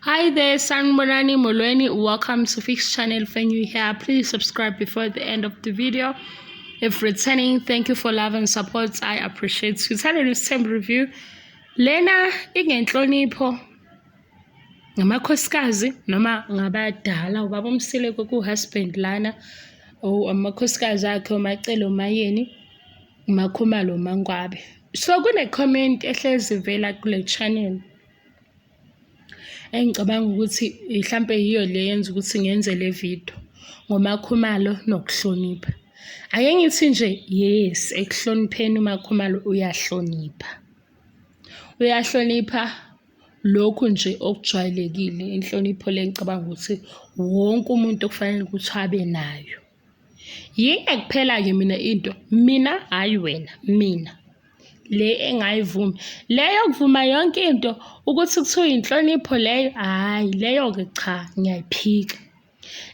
Hi there, Sanibonani Molweni. Welcome to Fix Channel. If you're new here, please subscribe before the end of the video. If returning, thank you for love and support. I appreciate you. Uthando Nesithembu review. Lena ingenhlonipho ngamakhosikazi noma ngabadala ubaba uMseleku ku-husband lana or amakhosikazi akhe uMaCele uMaYeni uMaKhumalo uMaNgwabe. So kune-comment ehlezi ivela kule channel engicabanga ukuthi mhlampe yiyo le yenza ukuthi ngenze le video ngoMaKhumalo nokuhlonipha. Ake ngithi nje yes, ekuhlonipheni uMaKhumalo uyahlonipha. Uyahlonipha lokhu nje okujwayelekile, inhlonipho le engicabanga ukuthi wonke umuntu okufanele ukuthi abe nayo. Yinye kuphela-ke mina into, mina hhayi wena, mina le engayivumi. Le yokuvuma yonke into ukuthi kuthiwa inhlonipho leyo, hhayi leyo-ke cha ngiyayiphika.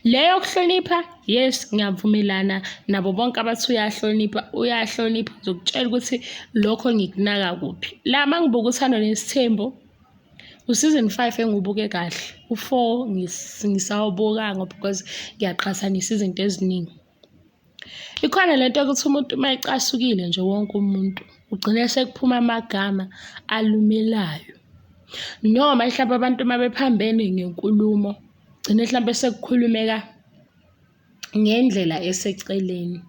Le yokuhlonipha, yes ngiyavumelana nabo bonke abathi uyahlonipha, uyahlonipha. Ngizokutshela ukuthi lokho ngikunaka kuphi. La uma ngibuka Uthando Nesithembu, u-season 5 engiwubuke kahle, u-4 ngisawubukanga because ngiyaqhathanisa izinto eziningi. Ikhona lento yokuthi umuntu uma ecasukile nje wonke umuntu ugcine sekuphuma amagama alumelayo. Noma mhlawumbe abantu uma bephambene ngenkulumo gcine mhlampe sekukhulumeka ngendlela eseceleni.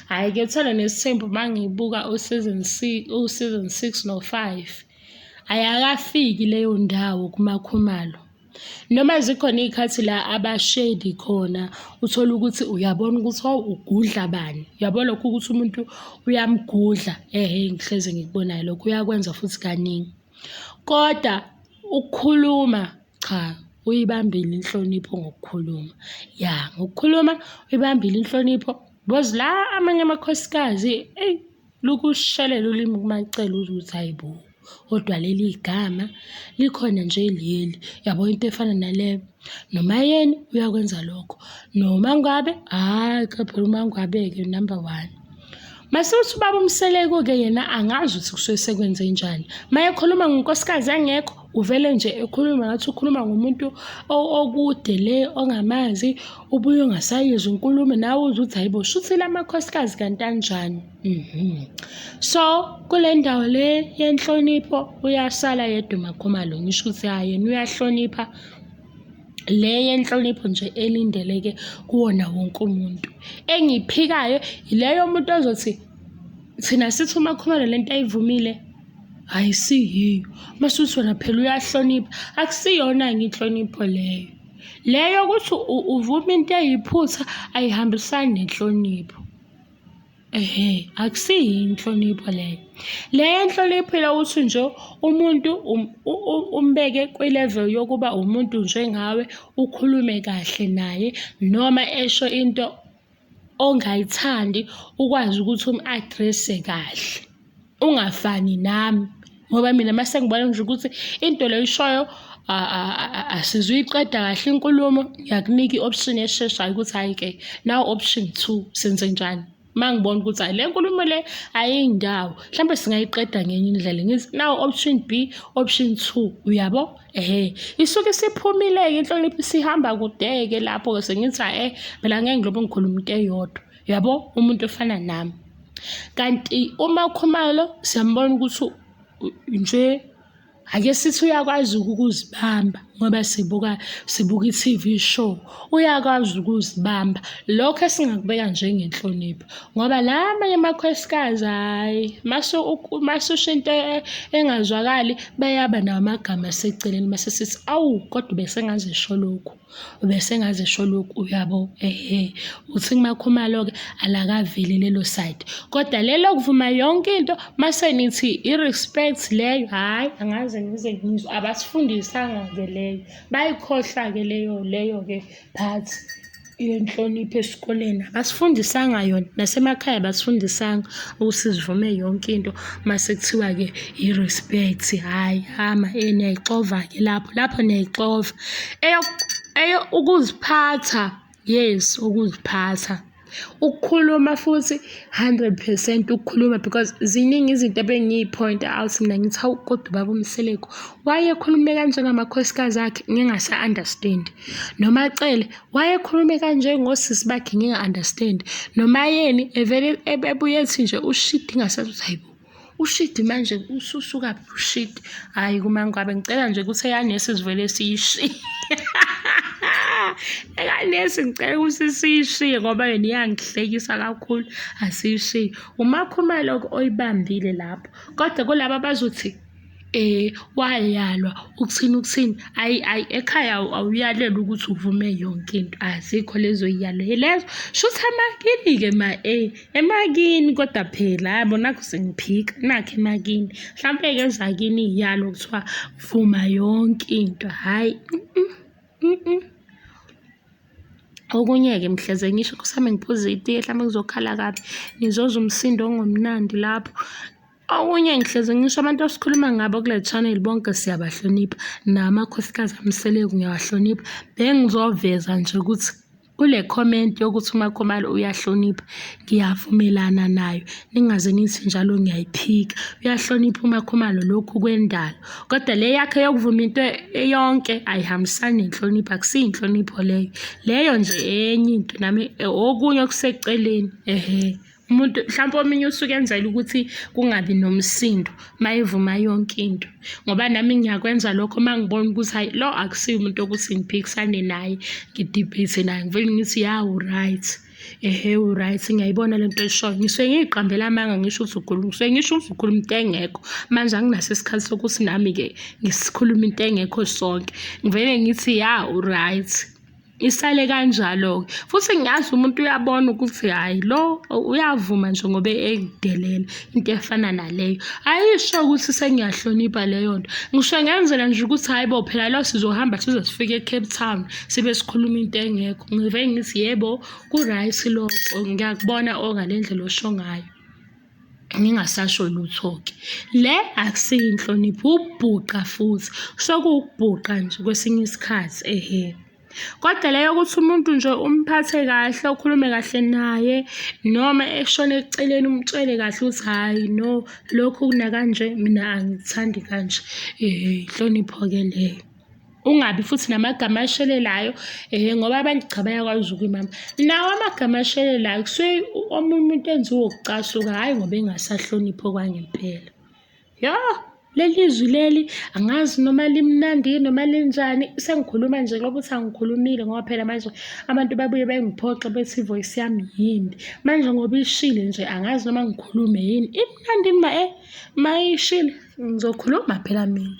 Hhayi-ke Uthando Nesithembu uma ngibuka u-season u-season 6 no-5 ayakafiki leyo ndawo kuMaKhumalo. Noma zikhona iy'khathi la abashedi khona uthole ukuthi uyabona ukuthi hawu ugudla bani. Uyabo lokhu ukuthi umuntu uyamgudla, ehhe ngihlezi ngikubonayo lokho uyakwenza futhi kaningi. Kodwa ukukhuluma cha uyibambile inhlonipho ngokukhuluma. Ya, ngokukhuluma uyibambile inhlonipho because la amanye amakhosikazi eyi lukushelela ulimi kuMaCele uzwe ukuthi hhayi bo, kodwa leli gama likhona nje leli. Yabo into efana naleyo. NoMaYeni uyakwenza lokho, noMaNgwabe hhayi cha phela uMaNgwabe-ke number one. Mase uthi ubaba uMseleku-ke yena angazi ukuthi kusuke sekwenzenjani. Uma ekhuluma ngonkosikazi engekho uvele nje ekhuluma ngathi ukhuluma ngomuntu okude le ongamazi, ubuye ungasayizwa inkulumo nawe uzwe ukuthi hhayi bo shuthi la makhosikazi kanti anjani. So kule ndawo le yenhlonipho uyasala yedwa uMaKhumalo, ngisho ukuthi hhayi yena uyahlonipha le yenhlonipho nje elindeleke kuwona wonke umuntu. Engiyiphikayo yileyo muntu ozothi thina sithi uMaKhumalo lento ayivumile ayisiyiyo, mase uthi wena phela uyahlonipha. Akusiyona-ke inhlonipho leyo. Le yokuthi uvuma into eyiphutha ayihambisani nenhlonipho. Ehhe, akusiyo inhlonipho leyo. Le yenhlonipho ile ukuthi nje umuntu umbeke kwi-level yokuba umuntu njengawe, ukhulume kahle naye noma esho into ongayithandi ukwazi ukuthi umu-address-e kahle, ungafani nami. Ngoba mina mase ngibona nje ukuthi into le oyishoyo asizuyiqeda kahle inkulumo, ngiyakunika i-option esheshayo ukuthi hhayi-ke now option two senzenjani? Uma ngibona ukuthi hhayi le nkulumo le ayiyindawo, mhlampe singayiqeda ngenye indlela ngithi now option B, option two, uyabo? Ehhe, isuke isiphumile-ke inhlonipho isihamba kude-ke lapho-ke sengithi hhayi phela angeke ngilobe ngikhuluma into eyodwa, uyabo? Umuntu ofana nami. Kanti uMaKhumalo siyambona ukuthi nje ake sithi uyakwazi ukuzibamba ngoba sibuka sibuka i-T_V show, uyakwazi ukuzibamba. Lokho esingakubeka njengenhlonipho ngoba la amanye amakhosikazi hhayi mase usheshe into engazwakali bayaba nawo amagama aseceleni mase sithi awu kodwa ubesengaze esho lokhu. Ubesengaze esho lokhu uyabo, ehhe. Uthi kuMaKhumalo-ke alakaveli lelo side. Kodwa lelo lokuvuma yonke into mase nithi i-respect leyo, hhayi angaze ngize ngizwe, abasifundisanga-ke leyo. Bayikhohlwa-ke leyo leyo-ke part yenhlonipho esikoleni, abasifundisanga yona nasemakhaya abasifundisanga ukuthi sivume yonke into mase kuthiwa-ke i-respect, hhayi hama niyayixova-ke lapho, lapho niyayixova. Ukuziphatha, yes ukuziphatha. Ukukhuluma futhi 100% ukukhuluma because ziningi izinto ebengiyi-point-a out mina ngithi, hawu kodwa ubaba uMseleku wayekhulume kanje ngamakhosikazi akhe ngingasa-understand-i. NoMaCele wayekhulume kanje ngosisi bakhe nginga-understand-i. NoMaYeni evele ebuye ethi nje ushidi ngingasazi ukuthi hayi bo, ushidi manje ususukaphi ushidi. Hhayi kuMaNgwabe ngicela nje ukuthi eyanesi sivele siyishiye. Ekanesi ngicela ukuthi siyishiye ngoba yona iyangihlekisa kakhulu, asiyishiye. UMaKhumalo-ke oyibambile lapho, kodwa kulaba abazothi wayalwa ukuthini ukuthini, ayi ayi ekhaya awuyalelwa ukuthi uvume yonke into, azikho lezo y'yalo lezo. Shuthi emakini-ke ma emakini kodwa phela hhayi bo nakhu sengiphika, nakhu emakini. Mhlampe-ke ezakini iy'yalo kuthiwa vuma yonke into, hhayi . Okunye-ke ngihleze ngisho Nkosi yami ngiphuza itiye hlampe ngizokhala kabi, ngizozwa umsindo ongemnandi lapho. Okunye ngihleze ngisho abantu esikhuluma ngabo kule channel bonke siyabahlonipha, namakhosikazi aMseleku ngiyawahlonipha. Bengizoveza nje ukuthi kule comment yokuthi uMakhumalo uyahlonipha, ngiyavumelana nayo. Ningaze nithi njalo ngiyayiphika. Uyahlonipha uMakhumalo lokhu kwendalo. Kodwa le yakhe yokuvuma into yonke ayihambisani nenhlonipho, akusiyo inhlonipho leyo. Leyo nje enye into nami okunye okuseceleni, ehhe. Umuntu mhlawumpe omunye usuke enzela ukuthi kungabi nomsindo mayevuma yonke into. Ngoba nami ngiyakwenza lokho uma ngibona ukuthi hhayi lo akusiye umuntu okuthi ngiphikisane naye, ngidibhithe naye, ngivele ngithi ya u-right. Ehhe u-right ngiyayibona le nto oyishoyo. Ngisuke ngiy'qambela amanga ngisho ukuthi ukhuluma, ngisuke ngisho ukuthi ukhuluma into engekho. Manje anginaso isikhathi sokuthi nami-ke ngisikhulume into engekho sonke. Ngivele ngithi ya u-right. Isale kanjalo-ke. Futhi ngiyazi umuntu uyabona ukuthi hhayi lo uyavuma nje ngoba engidelela into efana naleyo. Ayisho ukuthi sengiyahlonipha leyo nto. Ngisho ngenzela nje ukuthi hhayi bo phela lo sizohamba size sifike e-Cape Town sibe sikhuluma into engekho. Ngivele ngithi yebo ku-right lokho ngiyakubona ongale ndlela osho ngayo. Ngingasasho lutho-ke. Le akusiyo inhlonipho ukubhuqa futhi. Sekuwukubhuqa nje kwesinye isikhathi ehhe. Kodwa le yokuthi umuntu nje umphathe kahle, ukhulume kahle naye noma eshona eceleni umtshele kahle ukuthi hhayi no, lokhu kunakanje mina angikuthandi kanje. Inhlonipho-ke leyo. Ungabi futhi namagama ashelelayo ngoba abantu cha bayakwazi ukuyimama. Nawo amagama ashelelayo kusuke omunye umuntu enziwe ukucasuka, hhayi ngoba engasahloniphi okwangempela. Yoh, leli zwi leli angazi noma limnandi noma linjani. Sengikhuluma nje ngoba uthi angikhulumile ngoba phela manje abantu babuye bengiphoxe bethi i-voice yami yimbi. Manje ngoba ishile nje angazi noma ngikhulume yini. Imnandi ma mayishile ngizokhuluma phela mina.